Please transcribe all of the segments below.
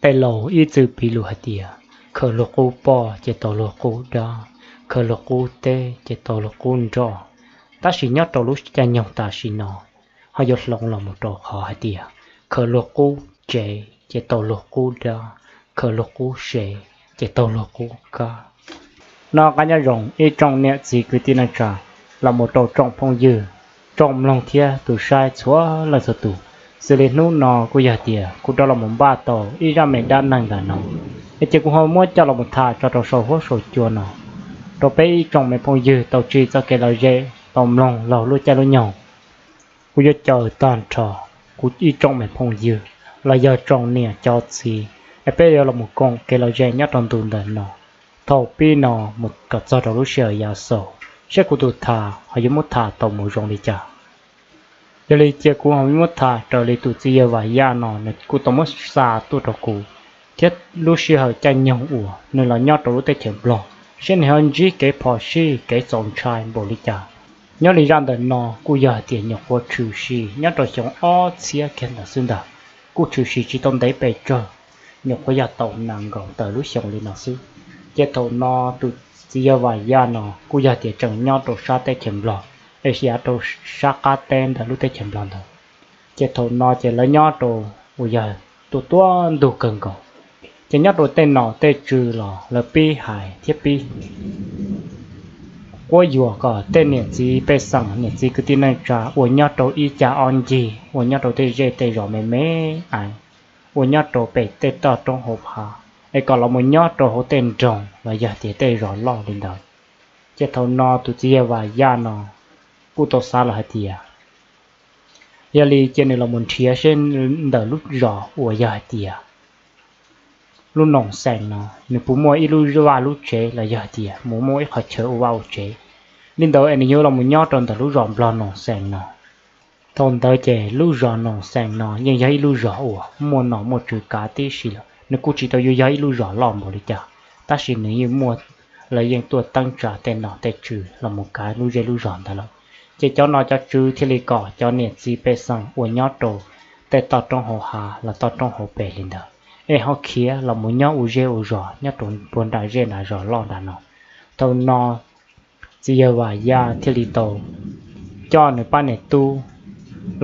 Tej laus ib txwm piv lus hais tias, khaws luag qub poj ces tau luag qub dab, khaws luag qub teb ces tau luag qub nroj. Tab sis nyob rau lub caij nyoog tam sim no, ho yuav hloov los mus rau qhov hais tias, khaws luag qub tsev ces tau luag qub dab, khaws luag qub sev ces tau luag qub kab. Noj qab nyob zoo ib tsoom niam txiv kwv tij neej tsa, los mus rau tsoom phooj ywg, tsoom mloog thiab tus saib txhua leej txhua tus. Xws li hnub no kuj yog tias kuv rov los mus npaj tau ib zaj me dab neeg ntawm no, es ces kuv ho muab coj los mus tham tso rau saum huab saum cua no, rau peb ib tsoom me phooj ywg tau tsim txoj kev lom zem tau mloog laug lub caij lub nyoog. Kuv yuav caw tag nrho kuv ib tsoom me phooj ywg los yog tsoom niam cov txiv, es peb yuav los mus koom kev lom zem nyob rau ntu ntawm no, thaum pib no mus kom txog rau lub sij hawm yav xaus, saib kuv tus tham ho yuav muab tham tau mus zoo li cas. Yog li cia kuv ho muab tham raws li tus txiv yawg Vam Yaj no nws kuj tau muab xa tuaj rau kuv, thiab lub sij hawm caij nyoog uas nws los nyob rau lub teb chaws Nplog, saib nws ho ntsib kev phom sij kev txaus ntshai npaum li cas. Nyob li zaj ntawm no kuj yog hais tias nyuam qhuav tshwm sim nyob rau xyoo ob txhiab kiag ntawd xwb ntag, kuj tshwm sim tsis tau ntev pes tsawg, nyuam qhuav yog tau nees nkaum tawm lub xyoo li no xwb. Ces thaum no tus txiv yawg Vam Yaj no kuj yog tias tseem nyob rau sab teb chaws Nplog, es yav rau sab qab teb ntawm lub teb chaws Nplog ntawd. Ces thaum no ces lawv nyob rau uas yog tuaj tuaj ntug kawg nkaus, ces nyob rau tej nom tej tswv los lawv pib hais thiab pib quab yuam kom tej niam txiv pej xeem niam txiv kwv tij neej tsa uas nyob rau ib cag ob ncig uas nyob rau tej zej tej zos me me ais, uas nyob rau pem tej toj roob hauv phav, es kom los mus nyob rau hauv tej nroog los yog tias tej zos loj li ntawd. Ces thaum no tus txiv yawg Vam Yaj no kuj tau xav los hais tias, yog li cia nws los mus nrhiav seb ntawm lub zos uas yog hais tias lub Noom Xees no nws puas muaj ib lub vaj lub tsev los yog hais tias mus muaj ib qhov chaw ua vaj ua tsev. Li ntawd es nws yuav los mus nyob rau ntawm lub zos Nplog Noom Xees no. Thaum ntawd ces lub zos Noom Xees no yeej yog ib lub zos uas muaj nom muaj tswv kav tib si lawm, nws kuj tsis tau yuav yog ib lub zos loj npaum li cas, tab sis nws yeej muaj, lawv yeej tuaj teeb tsa tej nom tej tswv los mus kav lub zej lub zos ntawd lawm. Ces cov nom cov tswv thiaj li kom cov niam txiv pej xeem uas nyob rau tej toj roob hauv hav los toj roob hauv pes li ntawd, es ho khiav los mus nyob ua zej ua zos nyob rau puag nram zej nram zos loj nram no. Thaum no txiv yawg Vam Yaj thiaj li tau coj nws pab niam tub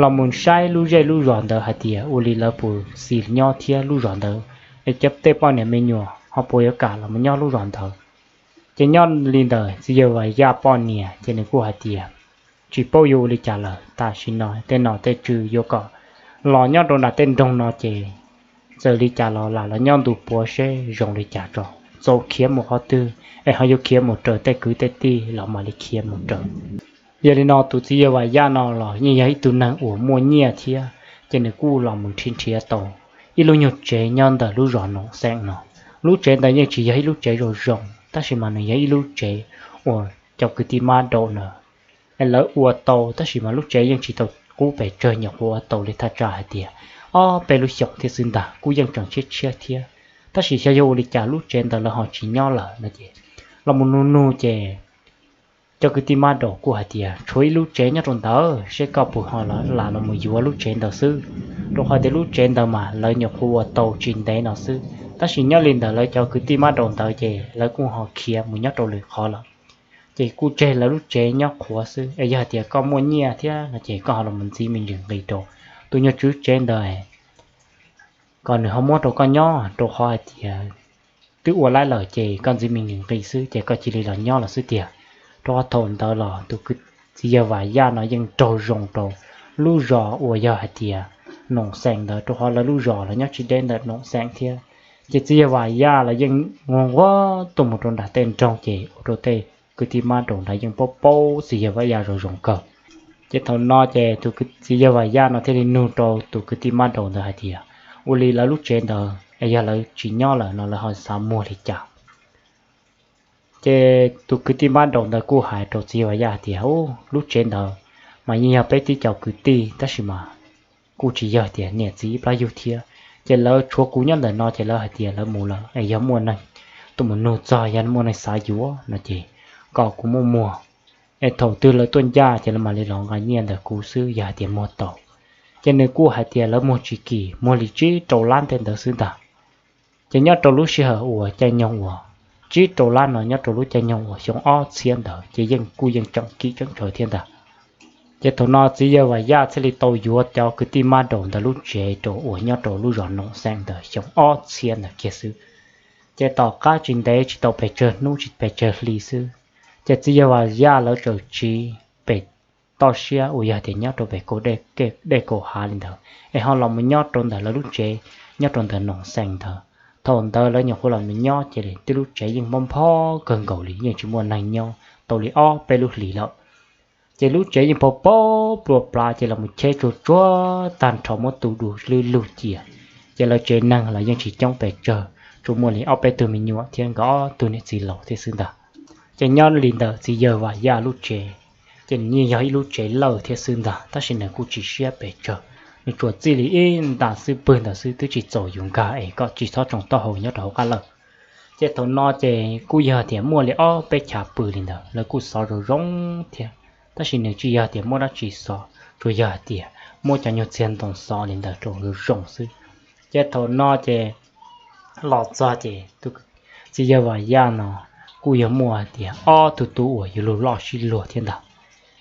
los mus saib lub zej lub zos ntawd hais tias ua li lawv puas xis nyob thiab lub zos ntawd, es cov tej poj niam me nyuam ho puas yuav kam los mus nyob lub zos ntawd. Ces nyob li ntawd txiv yawg Vam Yaj poj niam ces nws kuj hais tias, tsis paub yuav ua li cas lawm, tam sim no tej nom tej tswv yuav kom los nyob rau nram tej nroog no ces txawm li cas los lam los nyob ntu puav seb zoo li cas tso, txaus khiav mus qhov twg es ho yuav khiav mus raws tej kwv tej tij los mam li khiav mus raws. Yog li no tus txiv yawg Vam Yaj no los yeej yog ib tug neeg uas muaj nyiaj thiab, ces nws kuj los mus nrhiav nrhiav tau ib lub nyuag tsev nyob ntawm lub zos Noom Xees no. Lub tsev ntawd yeej tsis yog ib lub tsev zoo zoo, tab sis mas nws yog ib lub tsev uas cov kwv tij mab daum ntawd es lawv ua tau, tab sis mas lub tsev yeej tsis tau qub pes tsawg, nyuam qhuav ua tau li thaj tsam hais tias ob peb lub xyoos thiab xwb ntag, kuj yeej tseem tshiab tshiab thiab. Tab sis xyov yog ua li cas lub tsev ntawd lawv ho tsis nyob lawm no ces los mus nug nug ces cov kwv tij mab daum kuj hais tias tshuav ib lub tsev nyob rau ntawd, seb koj puas ho lam los mus yuav lub tsev ntawd xwb. Rau qhov tias lub tsev ntawd mas lawv nyuam qhuav ua tau tsis ntev no xwb, tab sis nyob li ntawd lawv cov kwv tij mab daum ntawd ces lawv kuj ho khiav mus nyob rau lwm qhov lawm. Ces kuj tseg lawv lub tsev nyob qhuav xwb, es yog hais tias koj muaj nyiaj thiab no ces koj ho los mus ntxiv me ntsis nqi rau tus nyuag tswv tsev ntawd kom nws ho muab rau koj nyob, rau qhov hais tias twb ua laib lawm ces koj ntxiv me ntsis nqi xwb ces koj cia li los nyob lawm xwb tiag. Rau qhov thaum ntawd los tus kwv txiv yawg Vam Yaj no yeej raug zoo rau lub zos uas yog hais tias Noom Xees ntawd, rau qhov lawv lub zos los nyob tsis deb ntawm Noom Xees thiab. Ces txiv yawg Vam Yaj los yeej nquag nquag tuaj mus rau nram tej nroog ces ua rau tej kwv tij mab daum ntawd yeej paub paub txiv yawg Vam Yaj zoo zoo kawg. Ces thaum no ces tus kwv txiv yawg Vam Yaj no thiaj li nug rau tus kwv tij mab daum ntawd hais tias ua li lawv lub tsev ntawd es yog lawv tsis nyob lawm no lawv ho xav muag li cas? Ces tus kwv tij mab daum ntawd kuj hais rau txiv yawg Vam Yaj hais tias, u, lub tsev ntawd mas yeej yog peb tib co kwv tij tab sis mas kuj tsis yog tias niam txiv ib plab yug thiab. Ces lawv tshuav kuv nyob ntawm no ces lawv hais tias lawv mus lawm es yog muaj neeg tuaj mus nug txog, yog muaj neeg xav yuav no ces kom kuv muab muag, es thaum twg lawv tuaj ncaj ces lawv mam li los nqa nyiaj ntawm kuv xwb yog hais tias muag tau. Ces nws kuj hais tias lawv muag tsis kim, muag li tsib rau lab tej ntawd xwb ntag. Ces nyob rau lub sij hawm uas caij nyoog uas tsib rau lab no, nyob rau lub caij nyoog uas xyoo ob txhiab ntawd ces yeej kuj yeej tseem kim tseem tsawv thiab ntag. Ces thaum no txiv yawg Vam Yaj thiaj li tau yuav cov kwv tij mab daum ntawd lub tsev rau uas nyob rau lub zos Noom Xees ntawd xyoo ob txhiab ntawd kiag xwb. Ces tom qab tsis ntev tsis tau pes tsawg hnub tsis pes tsawg hli xwb, ces txiv yawg Vam Yaj lawv txawm tsiv pem toj siab uas yog tias nyob rau pem kaum dej kaum hav li ntawd es ho los mus nyob rau ntawm lawv lub tsev nyob rau ntawm Noom Xees ntawd. Thaum ntawd lawv nyuam qhuav los mus nyob ces twb lub tsev yeej mob nphob kawg nkaus li, yeej tsis muaj neeg nyob tau li ob peb lub hlis lawm. Ces lub tsev yeej pag pag plua plav ces los mus cheb tsuag tsuag tag nrho muab tu du lwb lug cia. Ces lawv tsev neeg los yeej tsis coob pes tsawg, tsuas muaj li ob peb tug me nyuam thiab nkawd ob tug niam txiv laus thiab xwb ntag. Ces nyob li ntawm txiv yawg Vam Yaj lub tsev, ces nws yeej yog ib lub tsev lawj thiab xwb ntag, tab sis nws kuj tsis siab pes tsawg, nws tsuas txij li ib nta xwb pwg ntawd xwb twb tsis txaus yus nkag es kom tsis txhob tsoo taub hau nyob rau hauv qab lawj. Ces thaum no ces kuj yog tias muaj li ob peb chav pw li ntawd, lawv kuj xov zoo zoo thiab, tab sis nws tsis yog tias muaj dab tsi xov, tsuas yog tias muab cov nyuag txiag ntoo xov li ntawd rau zoo zoo xwb. Ces thaum no ces los txog ces txiv yawg Vam Yaj no kuj yog muaj tias ob tug tub uas yuav luag loj sib luag thiab ntag.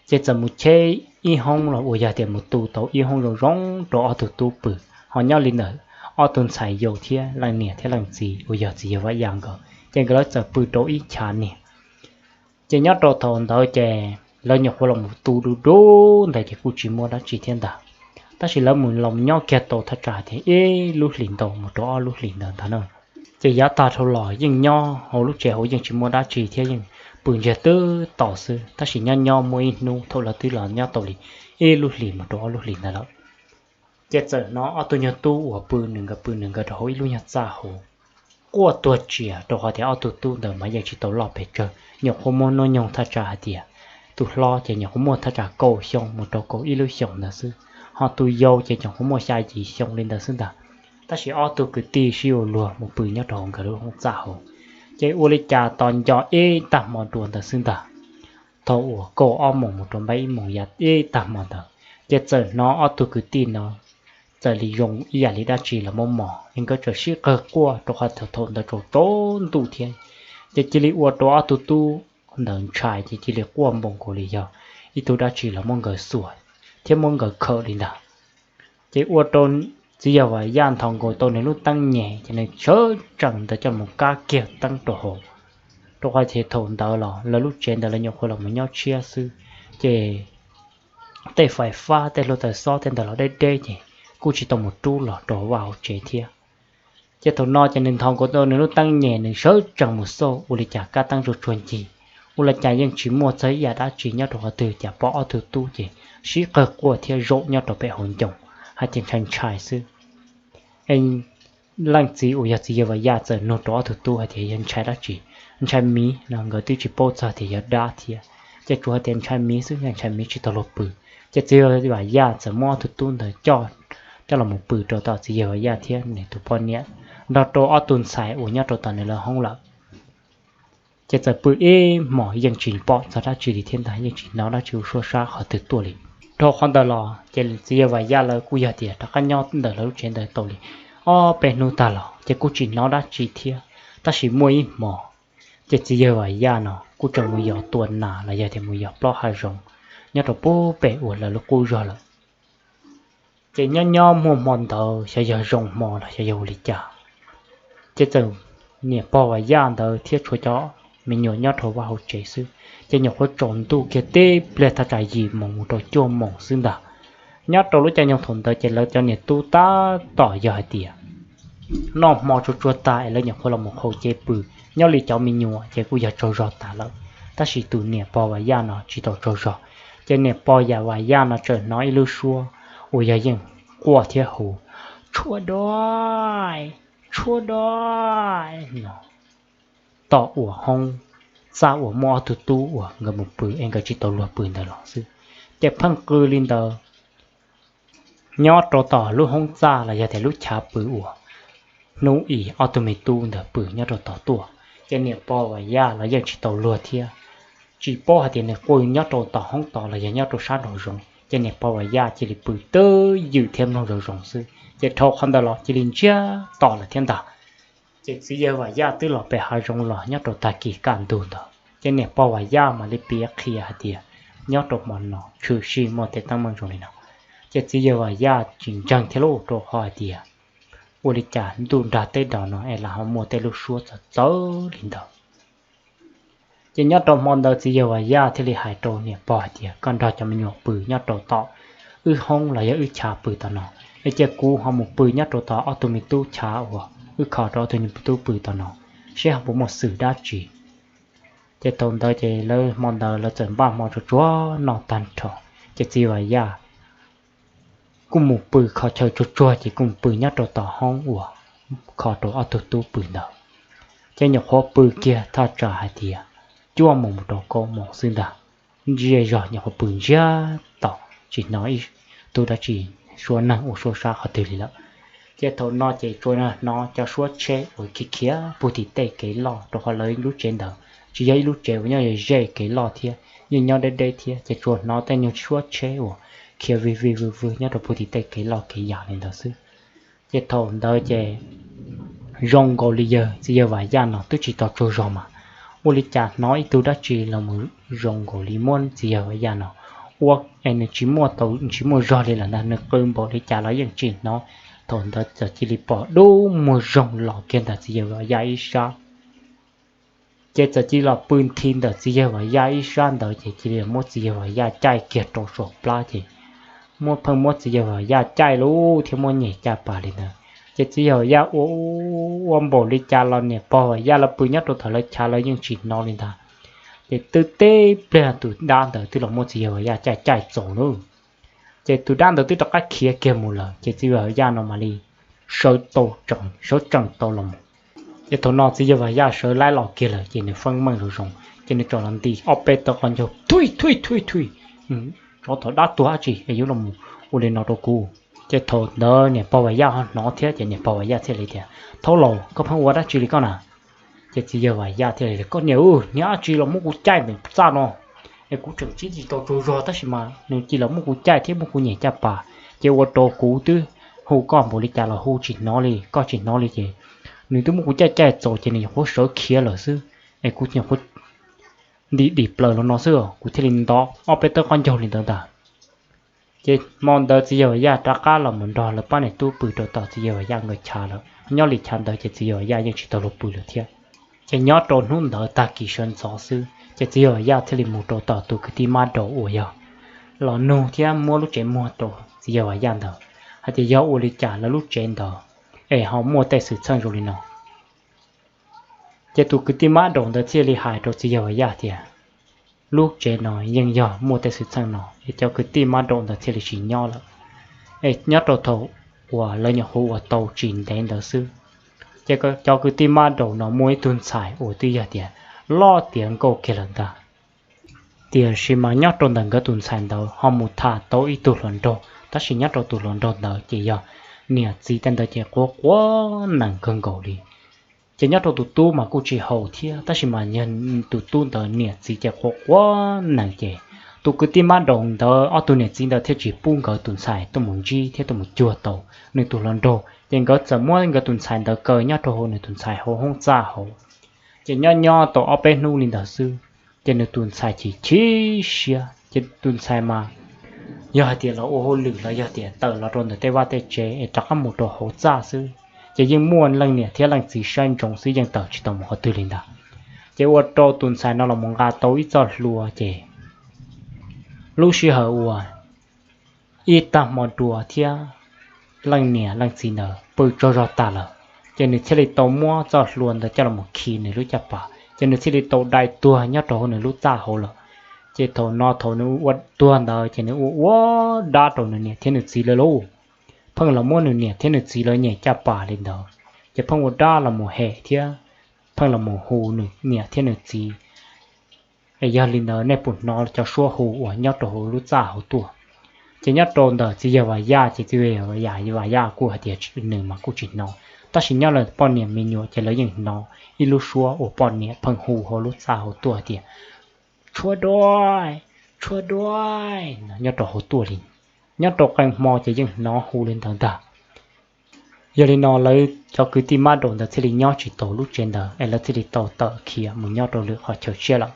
Ces txawm mus cheb ib hoob los uas yog tias mus tu tau ib hoob zoo zoo rau ob tug tub pw, ho nyob li ntawm ob tug ntxhais yau thiab leej niam thiab leej txiv uas yog txiv yawg Vam Yaj nkawd, ces nkawd lawv txawm pw rau ib chav niag. Ces nyob rau thaum ntawd ces lawv nyuam qhuav los mus tu du du ntawd ces kuj tsis muaj dab tsi thiab ntag. Tab sis lawv mus los nyob kiag tau thaj tsam tias ib lub hlis ntau mus rau ob lub hlis ntawd ntag na. Ces yav tag dhau los yeej nyob hauv lub tsev hauv yeej tsis muaj dab tsi thiab yeej pw ntsiag twb to xwb, tab sis nyob nyob muaj ib hnub thaum lawv twb los nyob tau li ib lub hlis mus rau ob lub hlis ntawd lawm, ces txawm hnov ob tug nyuag tub uas pw nws nkawd pw nws nkawd rau hauv ib lub nyuag txaj hauv quaj tuag tsias, rau qhov tias ob tug tub ntawd mas yeej tsis tau loj pes tsawg, nyuam qhuav muaj hnub nyoog thaj tsam hais tias tus hlob ces nyuam qhuav muaj thaj tsam kaum xyoo mus rau kaum ib lub xyoos ntawd xwb, ho tus yau ces nyuam qhuav muaj xya yim xyoo li ntawd xwb ntag. Tab sis ob tug kwv tij sib ua luag mus pw nyob rau hauv nkawd lub hoob txaj hauv, ces ua li cas tos nco ib tag hmo dua ntawd xwb ntag. Thaum uas kaum ob moos mus rau npaj ib moos yav ib tag hmo ntawd, ces txawm hnov ob tug kwv tij no txawm li zoo ib yam li dab tsi los muab mos, es nkawd txawm sib qawg quaj rau qhov thaum ntawd tsaus tsaus ntuj thiab, ces cia li ua rau ob tug tub ntawd ntshai ces cia li quaj npoo nkaus li yog ib tug dab tsi los muab nkawd xuas thiab muab nkawd khawm li ntag. Ces ua rau txiv yawg Vam Yaj nthos nkaus tau nws lub teeb nyem ces nws sawv tsees ntawd coj mus kab kiag teeb rau hauv, rau qhov tias thaum ntawd los lawv lub tsev ntawd lawv nyuam qhuav los mus nyob tshiab xwb, ces tej fais fab tej hlua taws xob tej ntawd los deb deb ces kuj tsis tau mus rub los rau vaj hauv tsev thiab. Ces thaum no ces nws nthos nkaus tau nws lub teeb nyem nws sawv tsees mus xauj ua li cas kab teeb tsuag tsuag ncig, ua li cas yeej tsis muaj txog ib yam dab tsi nyob rau qhov twg, cas pom ob tug tub ces sib qawg quaj thiab zaum nyob rau pem hauv ncoo hais tias ntshai ntshai xwb. Es leej txiv uas yog txiv yawg Vam Yaj txawm nug rau ob tug tub hais tias yog ntshai dab tsi, ntshai miv no nkawd twb tsis paub txog tias yog dab thiab, ces tsuas hais tias ntshai miv xwb, yog ntshai miv tsis tau luag pw. Ces txiv yawg Vam Yaj txawm muab ob tug tub ntawd coj, coj los mus pw rau tom txiv yawg Vam Yaj thiab nws tus poj niam nrog rau ob tug ntxhais uas nyob rau tom nws lawv hoob lawm. Ces txawm pw ib hmos yeej tsis pom txog dab tsi li thiab ntag, yeej tsis hnov dab tsi ua suab sab qhov twg tuaj li. Dhau qhov ntawd los ces txiv yawg Vam Yaj lawv kuj yog tias rov qab nyob ntawm lawv lub tsev ntawd tau li ob peb hnub tag los ces kuj tsis hnov dab tsi thiab. Tab sis muaj ib hmos, ces txiv yawg Vam Yaj no kuj tseem mus yos tua nas los yog tias mus yos plob hav zoov nyob rau pub pem uas lawv lub qub zog lawm. Ces nyob nyob muaj hmo ntawd xyov yog zoo hmo los xyov yog ua li cas, ces txawm niam pog Vam Yaj ntawd thiab tshuav cov me nyuam nyob rau vaj hauv tsev xwb, ces nyuam qhuav tsaus ntuj kiag tib pliag thaj tsam yim moos mus rau cuaj moos xwb ntag. Nyob rau lub caij nyoog thaum ntawd ces lawv cov niam tub tab tom yog hais tias noj hmo tsuag tsuag tag es lawv nyuam qhuav los mus qaug cev pw, nyob li cov me nyuam ces kuj yog tsaug zog tas lawm, tab sis tus niam pog Vam Yaj no tsis tau tsaug zog. Ces niam pog Vam Yaj no txawm hnov ib lub suab uas yog yeej quaj thiab hu, Tshuaj do, tshuaj do, no tom uas hoob txaj uas muaj ob tug tub uas nkawd mus pw es nkawd tsis tau luag pw ntawd los xwb. Ces pheej qw li ntawd nyob rau tom lub hoob txaj los yog tias lub chav pw uas hnub ib ob tug me tub ntawd pw nyob rau tom tuaj, ces niam pog Vam Yaj los yeej tsis tau luag thiab, tsis paub hais tias nws qw nyob rau tom hoob tod los yog nyob rau sab nraum zoov, ces niam pog Vam Yaj cia li pw twj ywm thiab mloog zoo zoo xwb, ces dhau qhov ntawd los cia li ntsiag to lawm thiab ntag. Ces txiv yawg Vam Yaj twb los pem hav zoov los nyob rau tag kis kaj ntug ntawd, ces niam pog Vam Yaj mam li piav qhia hais tias nyob rau hmo no tshwm sim muaj tej teeb meem zoo li no. Ces txiv yawg Vam Yaj tsis ntseeg thiab lauj, rau qhov hais tias ua li cas ntuj nrag teb daus no es lam ho muaj tej lub suab txawv txawv li ntawd. Ces nyob rau hmo ntawd txiv yawg Vam Yaj thiaj li hais rau niam pog hais tias, koj nrog cov me nyuam pw nyob rau tom wb hoob los yog wb chav pw tom no, es cia kuv ho mus pw nyob rau tom ob tug me tub chav uas wb kho rau ob tug me tub pw tom no, seb ho puas muaj xwm dab tsi. Ces thaum ntawd ces lawv hmo ntawd lawv txawm npaj hmo tsuag tsuag noj tag nrho, ces txiv yawg Vam Yaj kuj mus pw kho chaw tsuag tsuag ces kuj mus pw nyob rau tom hoob uas kho rau ob tug tub pw ntawd. Ces nyuam qhuav pw kiag thaj tsam hais tias cuaj moos mus rau kaum moos xwb ntag. Ntsia zog nyuam qhuav pw ntsiag to, tsis hnov ib tug dab tsi suab neeg ua suab sab qhov twg li lawm. Ces thaum no ces tsuas hnov cov suab tsheb uas khiav khiav puag tim tej kev loj, rau qhov lawv lub tsev ntawd tsis yog ib lub tsev uas nyob ze kev loj thiab, yeej nyob deb deb thiab, ces tsuas hnov tej nyuag suab tsheb uas khiav vij vij vwj vwj nyob rau puag tim tej kev loj kev yam li ntawd xwb. Ces thaum ntawd ces zoo nkaus li yawg, txiv yawg Vam Yaj no twb tsis tau tsaug zog mas ua li cas hnov ib tug dab tsi los mus zoo nkaus li muab txiv yawg Vam Yaj no ua es nws tsis muaj tau, tsis muaj zog li lawm ntag, nws qw npaum li cas los yeej tsis hnov. Thaum ntawd txawm cia li pom dub muag zoo los kiag ntawm txiv yawg Vam Yaj ib sab. Ces txawm cia li los pw nthi ntawm txiv yawg Vam Yaj ib sab ntawd, ces cia li muab txiv yawg Vam Yaj caij kiag rau saum plab, ces muab pheej muab txiv yawg Vam Yaj caij lub thiab muab nyem caj pas li ntawd. Ces txiv yawg Vam Yaj ua ua npaum li cas los niam pog Vam Yaj lawv pw nyob rau tom lawv chav lawv yeej tsis hnov li ntag. Ces twb teb pliag tus dab ntawd twb los muab txiv yawg Vam Yaj caij caij txaus lawm. Ces tus dab ntawd twb rov qab khiav kiag mus lawm, ces txiv yawg Vam Yaj no mam li sawv tsees, sawv tsees tau los mus. Ces thaum no txiv yawg Vam Yaj sawv laib los kiag lawm, ces nws feeb meej zoo zoo, ces nws tsom los nti ob peb tawb qhov ncauj, thuij thuij thuij thuij, tsov tom dab tuag dab tsi es yuav los ua li no rau kuv. Ces thaum ntawd niam pog Vam Yaj ho hnov thiab, ces niam pog Vam Yaj thiaj li tias, thaub laus, koj pheej ua dab tsi li koj na? Ces txiv yawg Vam Yaj thiaj li, koj niam, niag dab tsi los muab kuv caij ntawm txaj no, es kuv tseem tsis tau tsaug zog tab sis mas nws cia li los muab kuv caij thiab muab kuv nyem caj pas, ces ua rau kuv twb hu koj npaum li cas los hu tsis hnov li, koj tsis hnov li, ces nws twb muab kuv caij caij txaus ces nws nyuam qhuav sawv khiav lawm xwb, es kuv nyuam qhuav nti dim plaws los no xwb, kuv thiaj li ntov ob peb tawb qhov ncauj li ntawd ntag. Ces hmo ntawd txiv yawg Vam Yaj rov qab los mus nrog lawv pab niam tub pw rau tom txiv yawg Vam Yaj nkawd chav lawm. Nyob li chav ntawd ces txiv yawg Vam Yaj yeej tsis tau luag pw lawm thiab. Ces nyob rau hnub ntawd tag kis sawv ntxov xwb, ces txiv yawg Vam Yaj thiaj li mus rau tom tus kwv tij mab daum uas yog los nug thiab muab lub tsev muag rau txiv yawg Vam Yaj ntawd hais tias yog ua li cas lawv lub tsev ntawd es ho muaj tej xwm txheej zoo li no. Ces tus kwv tij mab daum ntawd thiaj li hais rau txiv yawg Vam Yaj tias, lub tsev no yeej yog muaj tej xwm txheej no es cov kwv tij mab daum ntawd thiaj li tsis nyob lawm. Es nyob rau thaum uas lawv nyuam qhuav ua tau tsis ntev ntawd xwb, ces cov kwv tij mab daum no muaj ib tug ntxhais uas twb yog tias loj tiav nkauj kiag lawm ntag. Tiam sis mas nyob rau ntawm nkawd tus ntxhais ntawd ho mus tham tau ib tug hluas nraug, tab sis nyob rau tus hluas nraug ntawd ces yog niam txiv tej ntawd ces quav quav nees kawg nkaus li. Ces nyob rau tus tub mas kuj tsis haus thiab, tab sis mas yog tus tub ntawd niam txiv ces quav quav nees, ces tus kwv tij mab daum ntawd ob tug niam txiv ntawd thiaj tsis pub nkawd tus ntxhais tuaj mus ntsib thiab tuaj mus cuag tau nws tus hluas nraug, ces nkawd txawm muab nkawd tus ntxhais ntawd kaw nyob rau hauv nws tus ntxhais hauv hoob txaj hauv. Ces nyob nyob tau ob peb hnub li ntawd xwb, ces nws tus ntxhais chim chim siab, ces tus ntxhais mas yog hais tias los ua hauj lwm los yog tias tawm los rau ntawm tej vaj tej tsev es rov qab mus rau hauv txaj xwb, ces yeej muaj leej niam thiab leej txiv saib ntsoov xwb, yeej tawm tsis tau mus qhov twg li ntag. Ces ua rau tus ntxhais no los mus nqa tau ib txoj hlua, ces lub sij hawm uas ib tag hmo dua thiab leej niam leej txiv ntawd pw tsaug zog tag lawm, ces nws thiaj li tau muab txoj hlua ntawd coj los khi nws lub caj pas, ces nws thiaj li tau dai tuag nyob rau hauv nws lub txaj hauv lawm. Ces thaum no thaum nws ua tuag ntawd ces nws ua ua dab rau nws niam thiab nws txiv lawv lauj. Pheej los muab nws niam thiab nws txiv lawv nyem caj pas li ntawd, ces pheej ua dab los mus hem thiab pheej los mus hu nws niam thiab nws txiv. Es yog li ntawd nej puas hnov cov suab hu uas nyob rau hauv lub txaj hauv tuaj? Ces nyob rau ntawm txiv yawg Vam Yaj ces txiv yawg Vam Yaj kuj hais tias nws mas kuj tsis hnov, tab sis nyob lawv poj niam me nyuam ces lawv yeej hnov ib lub suab uas poj niam pheej hu hauv lub txaj hauv tuaj hais tias, tshuav duav, tshuav duav, nyob rau hauv tuaj li. Nyob rau qee hmo ces yeej hnov hu li ntawd ntag. Yog li no lawv cov kwv tij mab daum ntawd thiaj li nyob tsis tau lub tsev ntawd es lawv thiaj li tau tawm khiav mus nyob rau lwm qhov chaw tshiab lawm.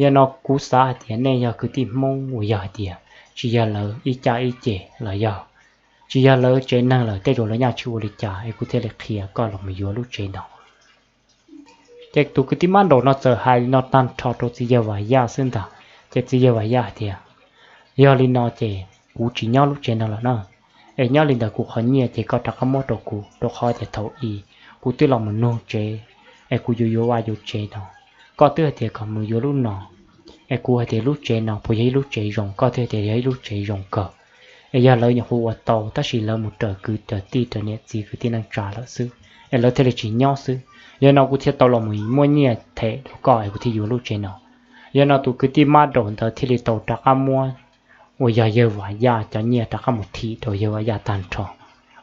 Yog no kuv xav hais tias nej yog kwv tij Hmoob uas yog hais tias tsis yog lawv ib caj ib ces los yog tsis yog lawv tsev neeg lawm tej zaum lawv nyaj tsis ua li cas es kuv thiaj li qhia koj los mus yuav lub tsev no. Ces tus kwv tij mab daum no txawm hais li no tag nrho rau txiv yawg Vam Yaj xwb ntag. Ces txiv yawg Vam Yaj hais tias, yog li no ces kuv tsis nyob lub tsev no lawm na, es nyob li ntawd kuv qhov nyiaj ces koj rov qab muab rau kuv, rau qhov tias thaum i kuv twb los mus nug tsev es kuv yuav yuav vaj yuav tsev no, koj twb hais tias kom mus yuav lub no, es kuv hais tias lub tsev no puas yog ib lub tsev zoo, koj twb hais tias yog ib lub tsev zoo kawg. Es yog lawv nyuam qhuav ua tau tab sis lawv mus raws kwv raws tij raws niam txiv kwv tij neej tsa lawm xwb, es lawv thiaj li tsis nyob xwb. Yog no kuv thiaj tau los mus muab nyiaj them rau koj es kuv thiaj yuav lub tsev no. Yog no tus kwv tij mab daum ntawd thiaj li tau rov qab muab uas yog yawg Vam Yaj cov nyiaj rov qab mus thim rau yawg Vam Yaj tag nrho,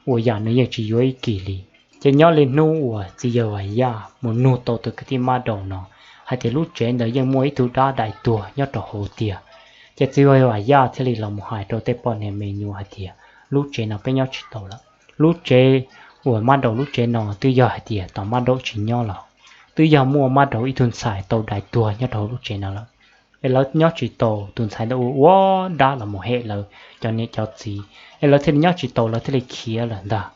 uas yam nws yeej tsis yuav ib kis li. Ces nyob li hnub uas txiv yawg Vam Yaj mus nug tau tus kwv tij mab daum no hais tias lub tsev ntawd yeej muaj ib tug dab dai tuag nyob rau hauv tiag, ces txiv yawg Vam Yaj thiaj li los mus hais rau tej poj niam me nyuam hais tias lub tsev no peb nyob tsis tau lawm. Lub tsev uas mab daum lub tsev no twb yog hais tias tos mab daum tsis nyob los twb yog muaj mab daum ib tug ntxhais tau dai tuag nyob rau hauv lub tsev no lawm. Es lawv nyob tsis tau, tus ntxhais ntawd ua ua dab los mus hem lawv cov niam cov txiv, es lawv thiaj li nyob tsis tau, lawv thiaj li khiav lawm ntag.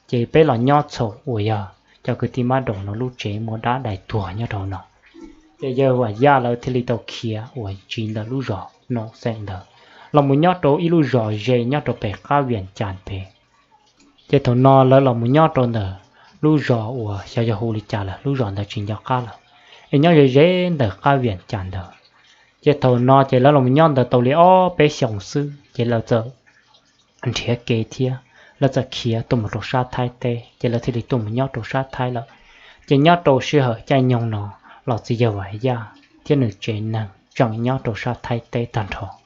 Ces peb los nyob txhaum uas yog cov kwv tij mab daum no lub tsev muaj dab dai tuag nyob rau no. Ces yawg Vam Yaj lawv thiaj li tau khiav uas tsiv ntawm lub zos Noo Xeem ntawd los mus nyob rau ib lub zos ze nyob rau pem qab Vias Cas pem. Ces thaum no lawv los mus nyob rau ntawm lub zos uas xyov yog hu li cas lawm, lub zos ntawd tsis nco qab lawm, es nyob ze ze ntawm qab Vias Cas ntawd. Ces thaum no ces lawv los mus nyob ntawd tau li ob peb xyoos xwb ces lawv txawm nrhiav kev thiab lawv txawm khiav tuaj mus rau sab Thaib teb, ces lawv thiaj li tuaj mus nyob rau sab Thaib lawm. Ces nyob rau sij hawm caij nyoog no los txiv yawg Vam Yaj thiab nws tsev neeg tseem nyob rau sab Thaib teb tag nrho.